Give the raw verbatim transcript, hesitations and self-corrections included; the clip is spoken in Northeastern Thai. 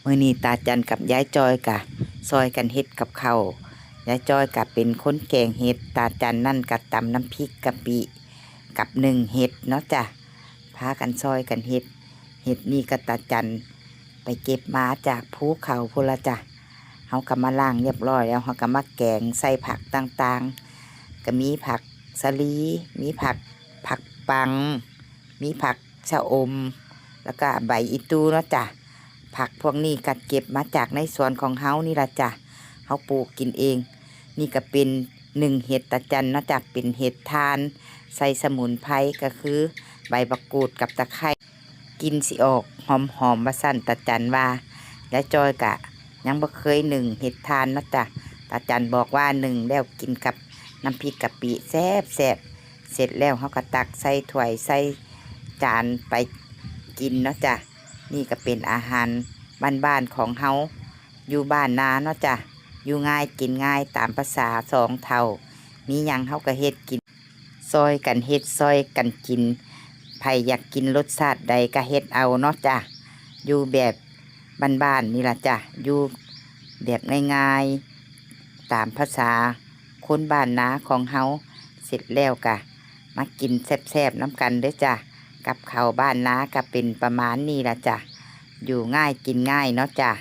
มื้อนี้ตาจันกับยายจอยกะซอยกันเฮ็ดกับข้าว ยายจอยกะเป็นคนแกงเห็ด ตาจันนั่นกะตำน้ำพริกกะปิกับนึ่งเห็ดเนาะจ้ะ พากันซอยกันเฮ็ด เห็ดนี่กะตาจันไปเก็บมาจากภูเขาพู้นละจ้ะ เฮากะมาล้างเรียบร้อยแล้ว เฮากะมาแกงใส่ผักต่างๆ กะมีผักสะหลี มีผัก ผักปัง มีผักชะอม แล้วกะใบอีตูเนาะจ้ะ ผักพวกนี้กะเก็บมาจากในสวนของเฮานี่ละจ้ะ เฮาปลูกกินเอง นี่กะเป็นนึ่งเห็ดตาจันเนาะจ้ะ เป็นเห็ดถ่าน ใส่สมุนไพรกะคือใบบักกูดกับตะไคร้ กลิ่นสิออกหอมๆ ว่าซั่น ตาจันว่า ยายจอยกะยังบ่เคยนึ่งเห็ดถ่านเนาะจ้ะ ตาจันบอกว่านึ่งแล้วกินกับน้ำพริกกะปิแซ่บๆ เสร็จแล้วเฮากะตักใส่ถ้วยใส่จานไปกินเนาะจ้ะ นี่กะเป็นอาหารบ้านๆ ของเฮา อยู่บ้านนาเนาะจ้ะ อยู่ง่ายกินง่ายตามประสาสองเฒ่า มีหยังเฮากะเฮ็ดกิน ซอยกันเฮ็ดซอยกันกิน ไผอยากกินรสชาติใดกะเฮ็ดเอาเนาะจ้ะ อยู่แบบบ้านๆ นี่ละจ้ะ อยู่แบบง่ายๆ ตามภาษาคนบ้านนาของเฮา เสร็จแล้วกะมากินแซ่บๆ นำกันเด้อจ้ะ กับข้าวบ้านนากะเป็นประมาณนี้ละจ้ะ อยู่ง่ายกินง่ายเนาะจ้ะ